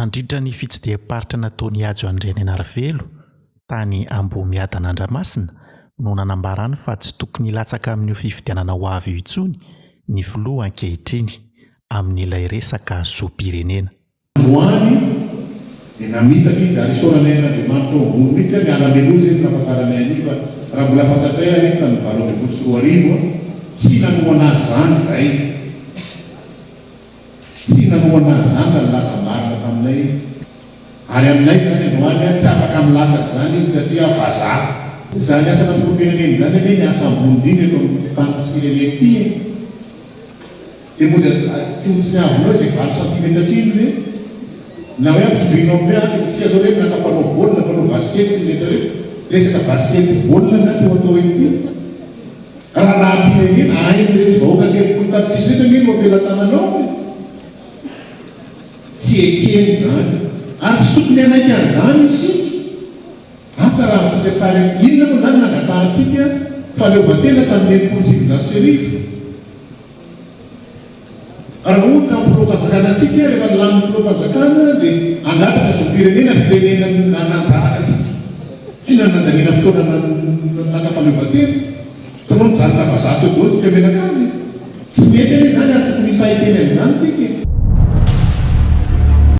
Nandritra ny fitsidiham-paritra nataon'i Hajo Andrianainarivelo tany Ambohimiadana Andramasina no nanambarany fa tsy tokony hilatsaka amin'io fifidianana ho avy io intsony ny filoha ankehitriny amin'ilay resaka zom-pirenena. Androany dia namitaka izy ary isaoranay an'Andriamanitra ao ambony mihitsy a, miala meloa izay no nahafantaranay an'iny fa raha mbola fantatray ary iny tamin'ny 2018 a, tsy nanohana azy izany izahay. Tsy nanohana azy izany raha nilaza marina taminay izy. Ary aminay izany androany a, tsy afaka milatsaka izany izy satria vazaha. Izany asana filoham-pirenena izany anie ny asa ambony indrindra eto amin'ity tany sy firenena ity e. Dia mody tsinontsiniavinao izay valo santimetatra iny ve? Na hoe ampitovianao amin'ny hoe ah, tsika zao re naka mpanao baolina, mpanao basket sy ny rehetra rehetra. Resaka basket sy baolina angaha ty ho atao eto ty? Raharaham-pirenena, ain'ireto vahoaka 30 tapitrisa ireto anie no am-pelatananao e! Tsy ekena izany. Ary tsy tokony hanaiky an'izany isika. Asa raha azontsika sary an-tsaina, inona moa izany nangatahantsika fahaleovantena tamin'ny 1960? Raha ohatra ny filoham-panjakana antsika, rehefa nilamin'ny filoham-panjakana dia hangataka zom-pirenena, firenena nanjanaka antsika. Inona no nandaniana fotoana naka fahaleovantena? Hitanao nijanona vazaha teo daholo tsika mianakavy e! Tsy mety anie izany ary tokony hisahy hiteny an'izany tsika e!